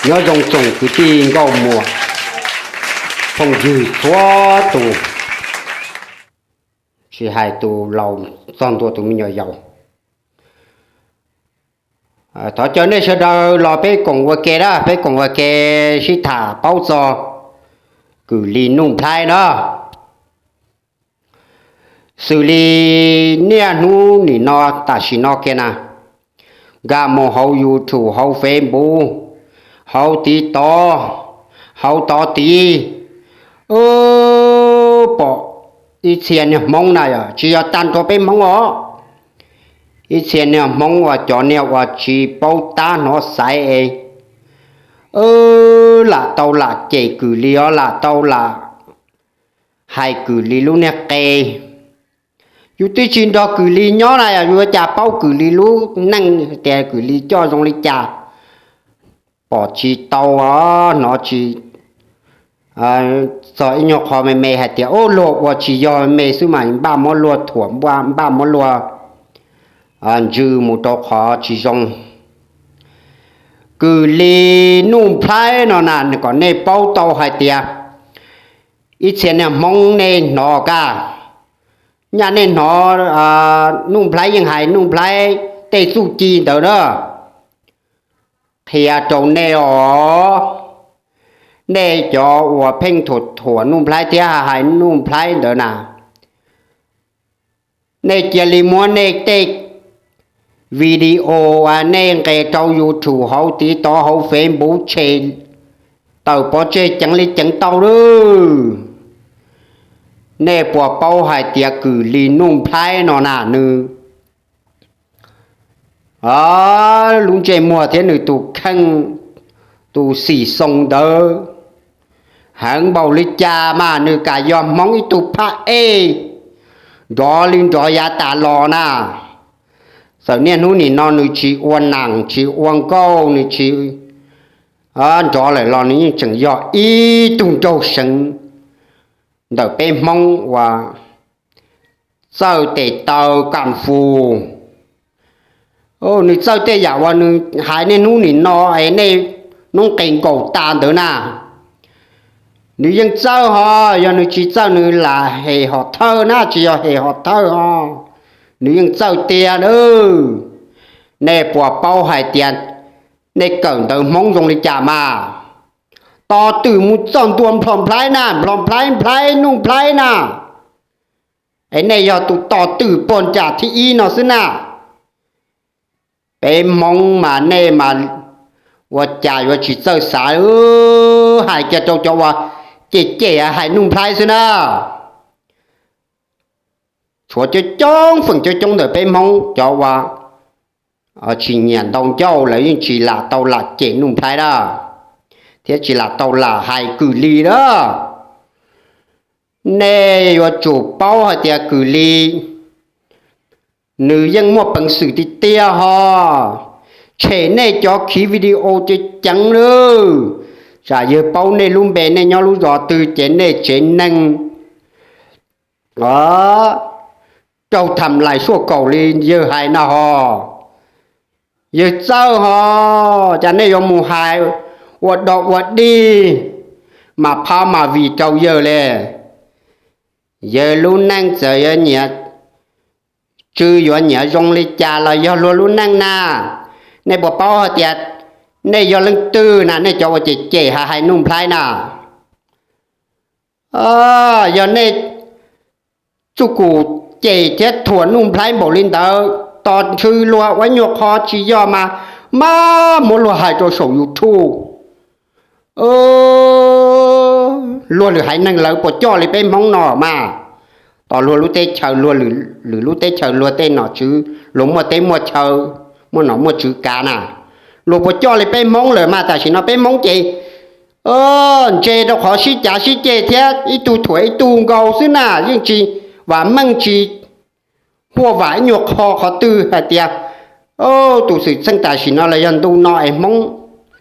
Nyob zoo tsoom kwv tij nkauj muam phooj ywg txhua tus, tsis hais tus laus txog ntua tus me nyuam yaus. Thov caw nej sawv daws los peb koom ua ke na, peb koom ua ke sib tham paub txog Kws Lis Nuj Nplhaib na. Xws li niaj hnub nim no tam sim no kiag na, nkag mus hauv YouTube, hauv Facebook, hauv TikTok, hauv tod tid, pom ib txhia niag Hmoob na, yog tsis yog tag nrho peb Hmoob os, ib txhia niag Hmoob uas cov niag uas tsis paub tab hnov xaiv es lam tau lam cem Kws Lis os, lam tau lam hais Kws Lis lub niag qe. Yus twb tsis nrog Kws Lis nyob na, yus ua cas paub Kws Lis lub neej tias Kws Lis coj zoo li cas? Pom tsis tau os, hnov tsis txog ib nyuag qho me me hais tias ub, luag ua tsis yog me xwb mas npaj muab luag thuam, npaj muab luag ntsws mus rau qhov tsis zoo. Kws Lis Nuj Nplhaib no na, kom nej paub tau hais tias ib txhia niag Hmoob nej hnov kaj, nyaj nej hnov Nuj Nplhaib yeej hais Nuj Nplhaib tej txuj ci ntawd na. Qhia rau nej os, nej cov uas pheej thuam thuam Nuj Nplhaib thiab hais Nuj Nplhaib ntawd na, nej cia li muab nej tej video uas nej nqes rau YouTube, hauv TikTok, hauv Facebook tshem tawm pov tseg ceev li ceev tau lawm. Nej puas paub hais tias Kws Lis Nuj Nplhaib no na, nws lub ntsej muag thiab nws tus kheej, tus xim xoo ntawd heev npaum li cas mas nws kam yog Hmoob ib tug phab ej nrov li nrov yav tas los na. Txawm niaj hnub nim no nws tsis ua nam tsis ua nkauj, nws tsis nrov lawm los nws yeej tseem yog ib tug nraug seev ntawm peb Hmoob uas txawj tes taw kam fu. Nws txawj tej yam uas nws hais niaj hnub nim no es nej noob qes nkaum tas ntawd na. Nws yeej txawj ho, yog nws tsis txawj nws lam hem hom thawj na, tsis yog hem hom thawj ho, nws yeej txawj tiag na. Nej puas paub hais tias nej kawm ntawv Hmoob zoo li cas mas? Tos twm mus txog ntua Nplhom Nplhaib na, Nplhom Nplhaib, Nplhaib, Nuj Nplhaib na, es nej yog tus tos twm puag nram thib ib no xwb na. Peb Hmoob mas nej mas ua cas yuav tsis txawj xav, hais kiag rau cov uas cem cem hais Nuj Nplhaib xwb na. Tshuav coob coob feem coob coob ntawm peb Hmoob cov uas tsis nyiam ntau ncauj, lawv yeej tsis lam tau lam cem Nuj Nplhaib na, thiab tsis lam tau lam hais Kws Lis na. Nej yuav tsum paub hais tias Kws Lis nws yeej muaj peev xwm tiag tiag ho. Tshem nej cov khiv video ceev ceev lawm, tsam yawg paub nej lub npe, nej nyob lub zos twg ces nej tsev neeg raug tham lais suaj kaum li yawg hais no ho. Yawg txawj ho, cas nej yuav mus hais ua dog ua dig mas phab mas vim rau yawg li. Yawg lub neej txawm yuav nyiam tsw yuav nyiam zoo li cas los yog luag lub neej na. Nej puas paub hais tias nej yog leej twg na, nej cov uas cem cem hais hais Nuj Nplhaib na? Yog nej txuj kum cem thiab thuam Nuj Nplhaib npaum li ntawd, tos nrhw luag ua nyuag qho tsis yog mas, mas muab luag hais rau saum YouTube. Luag lwm haiv neeg lawv puas coj li peb Hmoob no mas? Tos luag lub teb chaws, luag lwm lub teb chaws, luag tej nom tswv, luag muaj teb muaj chaw, muaj nom muaj tswv kav na, luag puas coj li peb Hmoob lawm mas? Tam sim no peb Hmoob ces ntse rau qhov sib cav sib ceg thiab ib tug thuam ib tug nkaus xwb na, yeej tsis vam meej tsis huaj vam ib nyuag qho qhov twg hais tias tus xwm txheej tam sim no los yog ntu no es Hmoob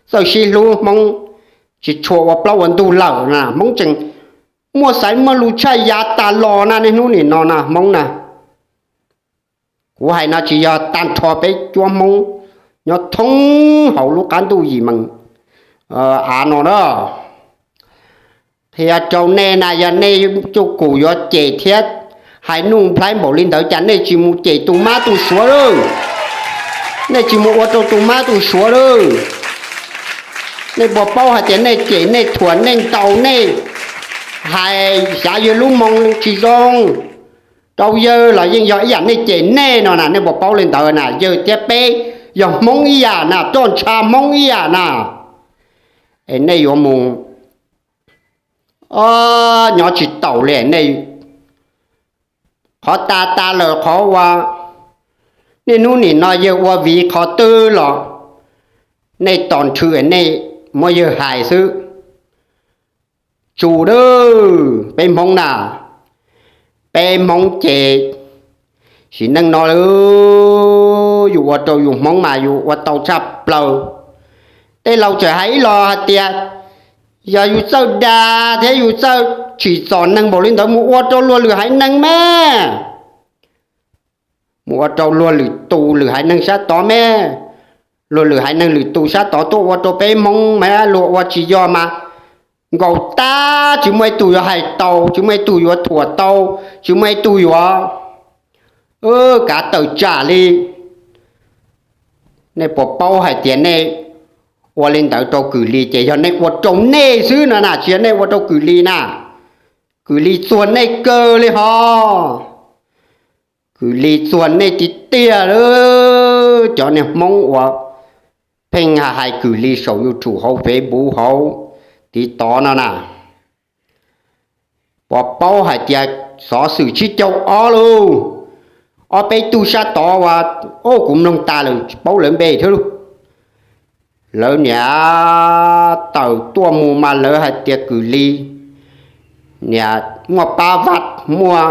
txawj sib hlub, Hmoob tsis tshua ua plaub ua ntug lawm na, Hmoob tseem muaj xaiv muaj lus tshaj yav tas los na, niaj hnub nim no na Hmoob na. Kuv hais no tsis yog tag nrho peb cuab Hmoob nyob thoob hauv lub qab ntuj yim mees, av no na. Qhia rau nej na, yog nej cuj kum yuav cem thiab hais Nuj Nplhaib npaum li ntawd cas nej tsis mus cem tus mab tus suav lawm? Nej tsis mus ua rau tus mab tus suav lawm? Nej puas paub hais tias nej cem, nej thuam, nej ntaus, nej hais xyav yawg lub moo tsis zoo rau yawg los yeej yog ib yam nej cem nej no na. Nej puas paub li ntawd na? Yawg thiab peb yog Hmoob ib yam na, roj ntsha Hmoob ib yam na. Es nej yuav mus, o, nyob tsis taus li nej. Qhov tas tas lawm, qhov uas niaj hnub nim no yawg ua vim qhov twg los nej tos nrhw nej muab yawg hais xwb. Tsum dab, peb Hmoob na, peb Hmoob ces sim neej no yus ua rau yus Hmoob mas yus ua tau tshaj plaws. Tej laus txawm hais ib los hais tias yog yus txawj dag thiab yus txawj tsim txom neeg npaum li ntawd mus ua rau luag lwm haiv neeg mas, mus ua rau luag lwm tus lwm haiv neeg sab tod mas, luag lwm haiv neeg lwm tus sab tod tuaj ua rau peb Hmoob mas luag ua tsis yog mas nkaum tag, tsis muaj ib tug yuav hais tau, tsis muaj ib tug yuav thuam tau, tsis muaj ib tug yuav kav tawm tsam li. Nej puas paub hais tias nej ua li ntawd rau Kwm Lis ces yog nej ua rau nej xwb no na, tsis yog nej ua rau Kwm Lis na. Kwm Lis txuag nej kawg li hos. Kwm Lis txuag nej tiag tiag li. Cov niag Hmoob uas pheej hais Kwm Lis saum YouTube hauv Facebook hauv TikTok no na, puas paub hais tias xov xwm tsib caug ob lauj, ob peb tug sab tod uas, o, kuv mloog tas lawm tsis paub lawv npe thiab lauj. Lawv niam tawm tuaj mus mas lawv hais tias Kwm Lis niam muaj pab vaj muaj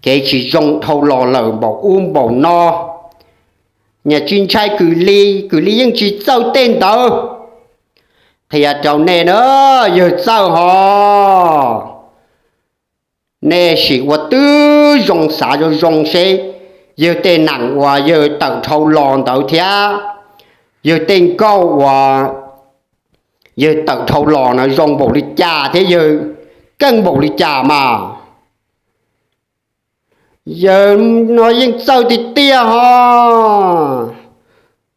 kev tsis zoo dhau los lawm npaum ub npaum no. Niam tsis ntshai Kwm Lis, Kwm Lis yeej tsis txawj tej ntawd. Qhia rau nej na, yawg txawj hos. Nej sim ua tib zoo xav zoo zoo seb yawg tej neeg uas yawg tawm dhau los ntawd thiab yawg tej nkauj uas yawg tawm dhau los no zoo npaum li cas thiab yawg keej npaum li cas mas. Yawg no yeej txawj tiag tiag hos.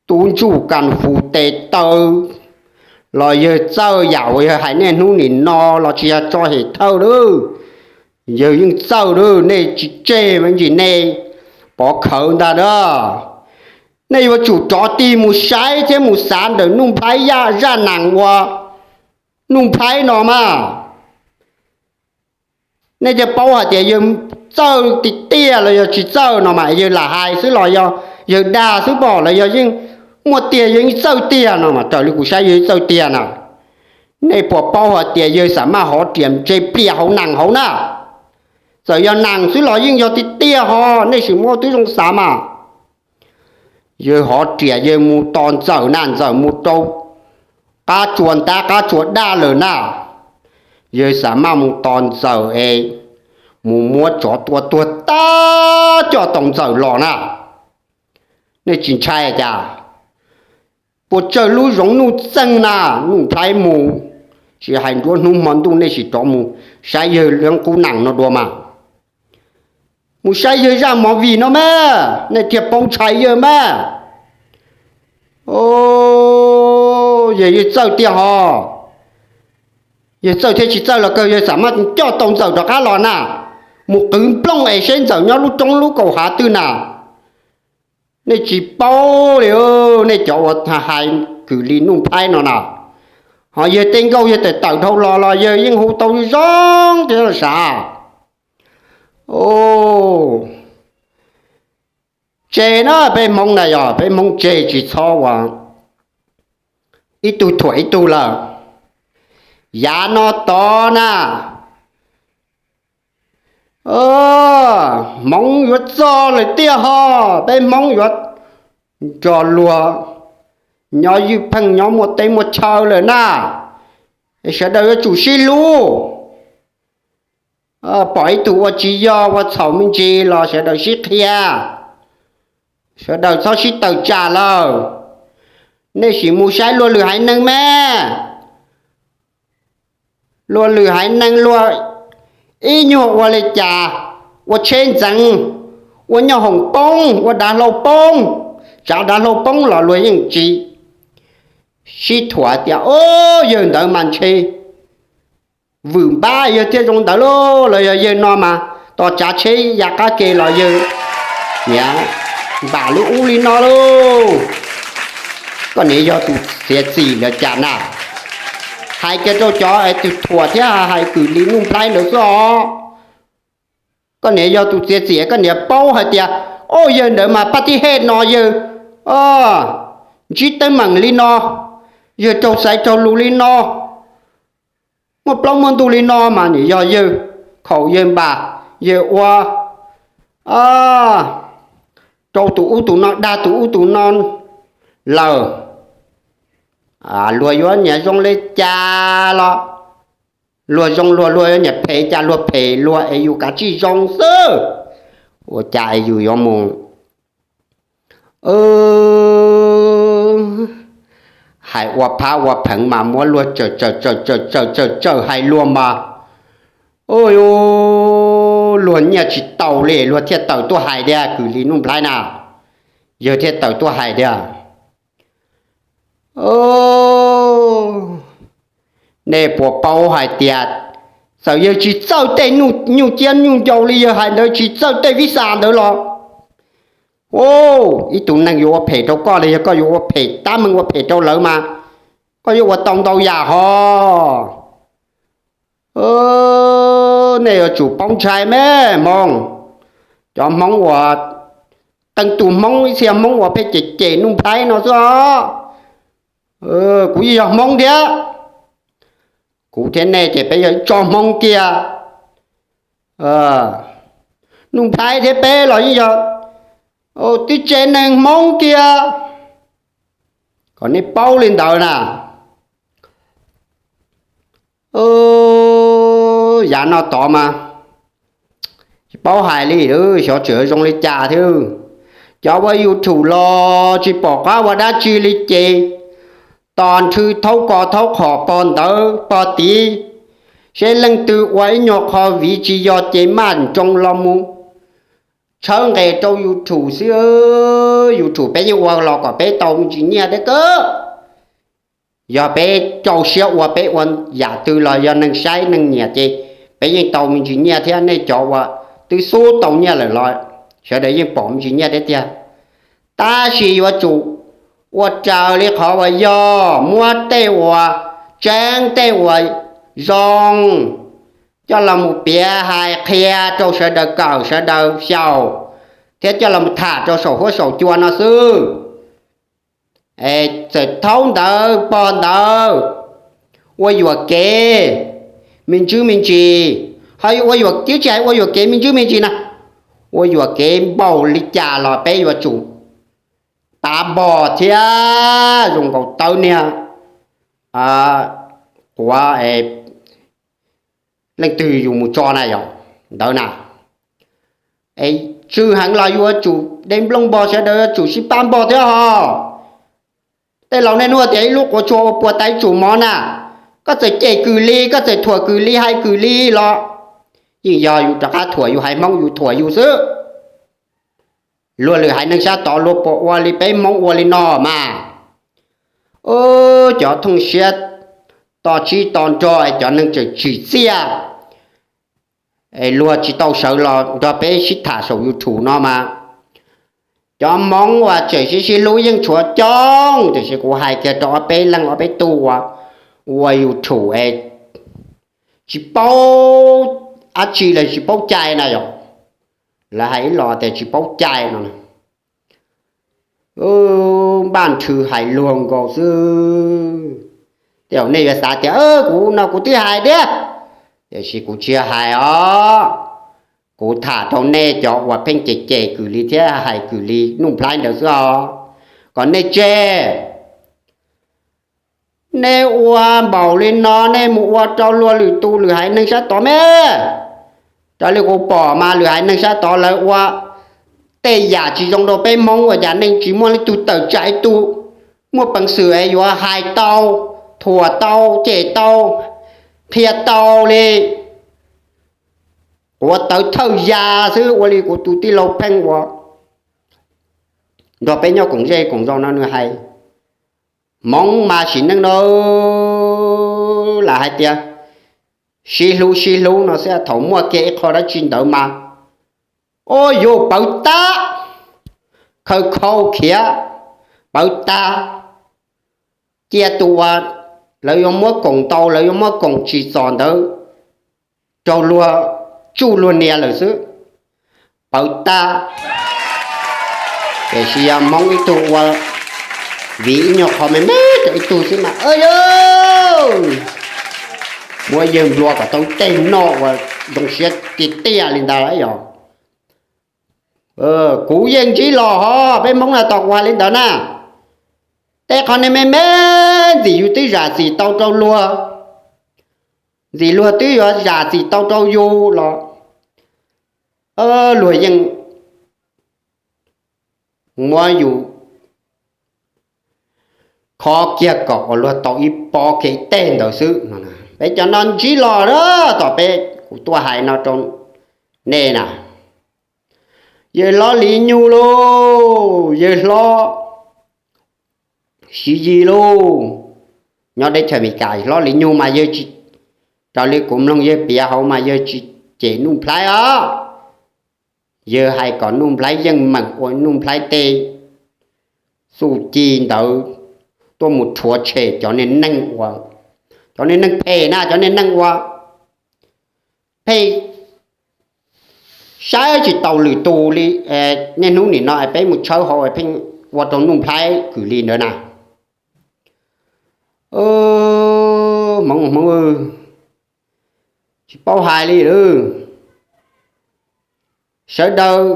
Tub ntsuj kas fus tes taw los yawg txawj, yam uas yawg hais niaj hnub nim no los tsis yog tso hem thawj lawm, yawg yeej txawj lawm. Nej tsis tseg me ntsis nej pov khawv ntag na. Nej yuav tsum rov tig mus saib thiab mus xav ntawm Nuj Nplhaib zaj nees uas Nuj Nplhaib no mas. Nej thiaj paub hais tias yawg txawj tiag tiag los yog tsis txawj no mas, yawg lam hais xwb los yog yawg dag xwb pom los yog yeej muaj tiag, yawg yeej txawj tiag no mas. Raws li kuv saib yawg yeej txawj tiag na. Nej puas paub hais tias yawg xam maj hov riam ntse pliam hauv nees hauv na? Txawm yog nees xwb los yeej yog tiag tiag hos, nej sim muab tib zoo xav mas. Yawg hov riam yawg mus tos Ntxawm na, Ntxawm mus rau qab tsuas ntab qab tsuas daj lawm na. Yawg xam maj mus tos Ntxawm es mus muab tsov tua tuag tag coj tau Ntxawm los na. Nej tsis ntshai cas? Puas tsawg lub zoov nuj txeeg na, Nuj Nplhaib mus, tsis hais nruab hnub hmo ntuj nej sim rov mus saib yawg lub qub nees no dua mas. Mus saib yawg zaj movie no mas nej thiaj paub ntshai yawg mas. Yawg, yawg txawj tiag hos. Yawg txawj thiab tsis txawj los kawg, yawg xam maj coj tau Ntxawm rov qab los na. Mus qwv nplooj es seb Ntxawm nyob lub roob lub kaum hav twg na. Nej tsis paub li, nej cov uas hais Kwm Lis Nuj Nplhaib no na. Ho yawg tej nkauj yawg tawm tawm dhau los los yawg yeej hu tau zoo thiab sav. Tseg na, peb Hmoob na, yog peb Hmoob tseg tsis txhob ua ib tug thuam ib tug lawm. Yav no tod na, Hmoob yuav txog lawm tiag hos, peb Hmoob yuav nrog luag nyob ywj pheej nyob muaj teb muaj chaw lawm na. Sawv daws yuav tsum sib hlub. Pom ib tug ua tsis yog ua txhaum me ntsis los sawv daws sib qhia, sawv daws txhob sib tawm tsam lawm. Nej sim mus saib luag lwm haiv neeg me. Luag lwm haiv neeg luag ib nyuag ua li cas, ua tsheb ntxeev, ua nyoob hoom poob, ua dav hlau poob, tsav dav hlau poob los luag yeej tsis sib thuam tias, o, yawg ntawd mas ntshe vwm npab yawg thiaj zoo ntawd lauj, los yog yawg no mas tos tsav tsheb ya qab ke los yawg niam npam lub ub li no lauj. Koj niam yog tus txiav txim los cas na? Hais kiag rau cov es tus thuam thiab hais kwm li Nuj Nplhaib ntawd xwb os. Koj niam yog tus txiav txim, koj niam paub hais tias, o, yawg ntawd mas paj tib hej no yawg ntsib teeb meem li no, yawg raug xaiv raug lus li no, muaj plaub muaj ntug li no mas nim yog yawg khaum yawg npam, yawg ua rau tus ub tus no, dag tus ub tus no lawm. Luag yuav niam zoo li cas los luag zoo luag, luag yuav niam phem cas luag phem luag es yus kav tsij zoo xwb. Ua cas es yus yuav mus hais ua phab ua pheev mas muab luag tsawm tsawm tsawm tsawm tsawm tsawm hais luag mas, luag nyiaj tsis tau li luag thiaj tawm tuaj hais tiag, kwm li Nuj Nplhaib na, yawg thiaj tawm tuaj hais tiag. Nej puas paub hais tias txawm yawg tsis txawj tej nyuj ciab nyuj ncau li yawg hais ntawd, tsis txawj tej vib xa ntawd los, ib tug neeg yuav ua phem rau koj los yog koj yuav ua phem tab meeg ua phem rau lawv mas koj yuav ua tau ntau yam hos. Nej yuav tsum paub ntshai me Hmoob, cov Hmoob uas, qee tus Hmoob ib txhia Hmoob uas pheej cem cem Nuj Nplhaib no xwb os. Kuv yeej yog Hmoob thiab, kuv thiab nej ces peb yog ib tsob Hmoob kiag. Nuj Nplhaib thiab peb los yeej yog tib tsev neeg Hmoob kiag, kom nej paub li ntawd na. Yav no tod mas tsis paub hais li, xyov tseem zoo li cas thiab. Cov ua YouTube los tsis pom qab ua dab tsi li ces tos nrhw thaub ko thaub qhom pog ntawd pog tid, seb leej twg ua ib nyuag qho viv tsis yog ces maj nroos los mus tshawb nqes rau YouTube xwb. YouTube peb yeej ua los kom peb tau me ntsis nyiaj thiab kawg. Yog peb rau siab ua, peb ua yam twg los yog neeg saib neeg nyiam ces peb yeej tau me ntsis nyiaj thiab. Nej cov uas twb xub tau nyiaj lawm los sawv daws yeej pom me ntsis nyiaj thiab tiag. Tab sis yuav tsum ua raws li qhov uas yog, muab tej uas tseeb tej uas zoo coj los mus piav hais qhia rau sawv daws kawm sawv daws xyaum, thiab coj los mus tham rau saum huab saum cua no xwb. Es txawm thaub ntawd pog ntawd ua yuam kev me ntsis me ntsis, ho ua yuam, twb tsis hais ua yuam kev me ntsis me ntsis na, ua yuam kev npaum li cas los peb yuav tsum tav npog thiab zoo nkaus tawb niag quav leej twg yus mus tso na yog ntawd na. Es tsw heev los yuav tsum de nplooj npog, sawv daws yuav tsum sib pab npog thiab hos. Tej laus nej nug tias ib lub quav tsua ua puas tas ib tsum mov na, koj txawm cem kws li, koj txawm thuam kws li, hais kws li los yeej yog yus rov qab thuam yus, haiv Hmoob yus thuam yus xwb. Luag lwm haiv neeg sab tod luag puas ua li peb Hmoob ua li no mas? Cov thooj siab to tsib to nrog es cov neeg tseem tsim txiaj es luag tsis tau sawv los nrog peb sib tham saum YouTube no mas. Cov Hmoob uas tseem sib sib hlub yeej tshuav coob, tiam sis kuv hais kiag rau ob peb leej ob peb tug uas ua YouTube es tsis paub dab tsi los tsis paub cai na yom. Lawv hais ib los tias tsis paub cai no, npaj nrhw hais luag nkaus xwb. Tej zaum nej yuav xav tias kuv no kuv twb hais thiab, tiam sis kuv tsis hais os. Kuv tham rau nej cov uas pheej cem cem kws li thiab hais kws li Nuj Nplhaib ntawd xwb os, kom nej tseg. Nej ua npaum li no nej mus ua rau luag lwm tus lwm haiv neeg sab tod me. Raws li kuv pom mas lwm haiv neeg sab tod lawv ua tej yam tsis zoo rau peb Hmoob ua cas nej tsis muaj leej twg tawm tsam ib tug muaj peev xwm es yuav hais tau, thuam tau, cem tau, qhia tau li quav tawv thawj ya xwb, ua li kuv tus tij laug Pheej uas nrog peb nyob koom zej koom zos no nws hais. Hmoob mas sim neej no lam hais tias sib hlub sib hlub no xwb, thaum muaj kiag ib qho dab tsi ntawd mas, o, yuav pawv tag, khaws khau khiav pawv tag, cia tus uas lawv yuav muab koom tau, lawv yuav muab koom tsim txom ntawd raug luag tsuj luag nias lawm xwb, pawv tag. Tiam sis yog Hmoob ib tug ua viv ib nyuag qho me me rau ib tug xwb mas, o, yog muab yawg nplua kom tau tej noj uas zoo siab tiag tiag li ntawd yog. Kuv yeej ntsib los hos peb Hmoob na, tos kuv hais li ntawd na. Tej qhov niag me me ntxim yus twb zam txim tau rau luag, ntxim luag twb yuav zam txim tau rau yus los luag yeej muab yus khov kiag kom uas luag tau ib pob kiag ib teg ntawd xwb no. Peb cov no ntsib los na, tos peb, kuv tuaj hais no rau nej na. Yawg hlob Lis Nyug lauj, yawg hlob Siv Yis lauj, nyob teb chaws Amelikas, hlob Lis Nyug mas yawg tsis, raws li kuv mloog yawg piav hauv mas yawg tsis cem Nuj Nplhaib os. Yawg hais kom Nuj Nplhaib yeej meem ua Nuj Nplhaib tej txuj ci ntawd tuaj mus rhuav tshem cov niag neeg ua, cov niag neeg phem na, cov niag neeg ua pheej saib tsis taus lwm tus li. Niaj hnub nim no peb mus tshawb hauv pheej ua rau Nuj Nplhaib Kws Lis ntawd na. Hmoov Hmoov, tsis paub hais li lawm. Sawv daws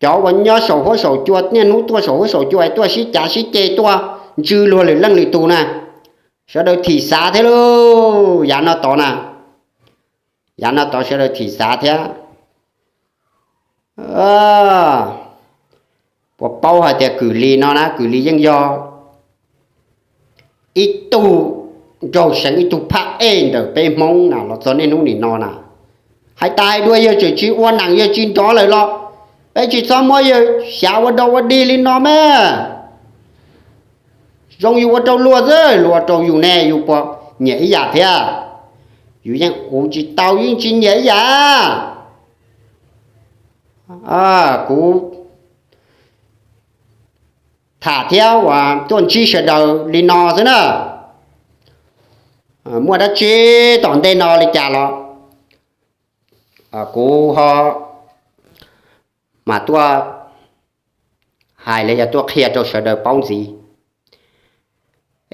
cov uas nyob saum huab saum cua, niaj hnub tuaj saum huab saum cua tuaj sib cav sib ceg tuaj ntswj luag lwm leej lwm tus na, sawv daws thim xav thiab lauj. Yav no tod na, yav no tod sawv daws thim xav thiab. Puas paub hais tias Kws Lis no na, Kws Lis yeej yog ib tug nraug seev, ib tug phaj ej ntawm peb Hmoob na los txog niaj hnub nim no na. Hais tas hais dua yawg tseem tsis ua neej, yawg tsis nrov lawm los peb tsis txhob muab yawg xyav ua dog ua dig li no mas. Zoo yus ua rau luag xwb, luag ua rau yus ne yus puas nyiam ib yam thiab? Yus yeej ua tsis tau, yeej tsis nyiam ib yam. Kuv tham thiab uas tuaj ntsib sawv daws li no xwb na. Muaj dab tsi tom ntej no li cas los kuv ho mam tuaj hais los yog tuaj qhia rau sawv daws paub ntxiv.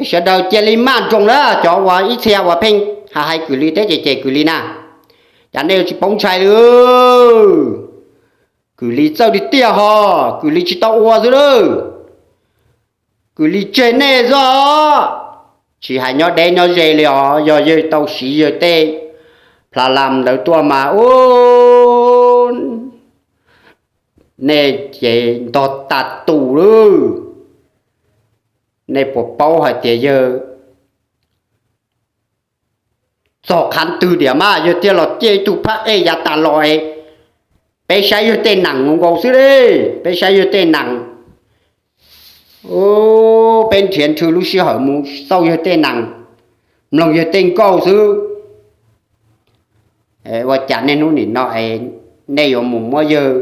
Sawv daws cia li maj nroos na, cov uas ib txhia uas pheej hais hais Kws Lis thiab cem cem Kws Lis na, cas nej yuav tsis paub ntshai li? Kws Lis txawj tiag tiag hos, Kws Lis tsis tau ua xwb lawm. Kws Lis tseg nej xwb os. Tsis hais nyob deb nyob ze li os, yog yawg tau siv yawg tej plas las ntawd tuaj mas ub, nej ces ntog tas tus lawm. Nej puas paub hais tias yawg txog qhov twg tiag mas yawg thiaj los ciaj ib tug phab ej yav tas los es peb saib yawg tej nees nkaus xwb li. Peb saib yawg tej nees, peb nrhiav nrhw lub sij hawm mus xauj yawg tej nees, mloog yawg tej nkauj xwb. Ua cas niaj hnub nim no es nej yuav mus muab yawg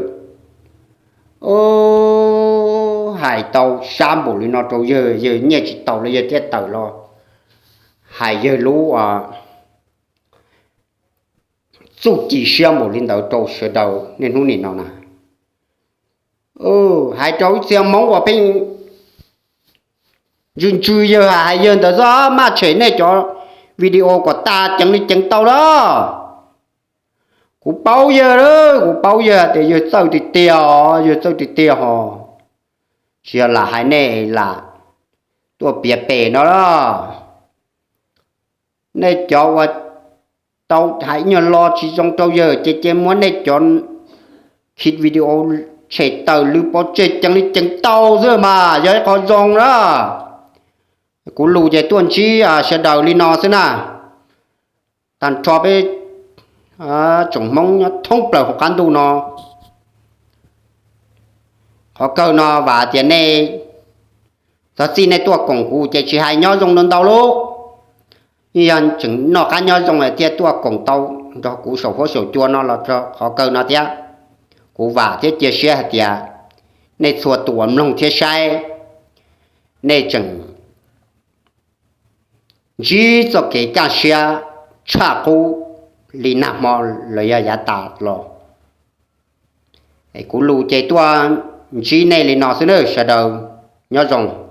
hais tau sab npaum li no rau yawg, yawg nyiaj tsis tau los yawg thiaj tawm los hais yawg lub txuj ci siab npaum li ntawd rau sawv daws niaj hnub nim no na. Hais rau ib txhia Hmoob uas pheej ntsws ntsws yawg, hais yawg ntawd xwb, maj tshem nej cov video kom tas ceev li ceev tau lawm. Kuv paub yawg, kuv paub yawg tias yawg txawj tiag tiag os, yawg txawj tiag tiag hos. Tsis yog lam hais nej lam tuaj piav pem no los. Nej cov uas tau hais nyuag lo tsis zoo rau yawg ces cia muab nej cov khi video tshem tawm lwm pov tseg ceev li ceev tau xwb mas yog ib qho zoo na. Kuv lus ces tuaj ntsib sawv daws li no xwb na. Tag nrho peb tsoom Hmoob nyob thoob plaws hauv qab ntuj no, qhov kawg no vam tias nej, txog txij nej tuaj koom kuv ces tsis hais nyob zoo ntau ntau lub, yog tseem noj qab nyob zoo thiaj tuaj koom tau nrog kuv saum huab saum cua no los rau qhov kawg no thiab. Kuv vam thiab cia siab hais tias nej txhua tus uas mloog thiab saib, nej tseem ntsib txoj kev kaj siab tshaj qub li nag hmo los yog yav tas los. Kuv lus ces tuaj ntsib nej li no xwb nawb sawv daws, nyob zoo.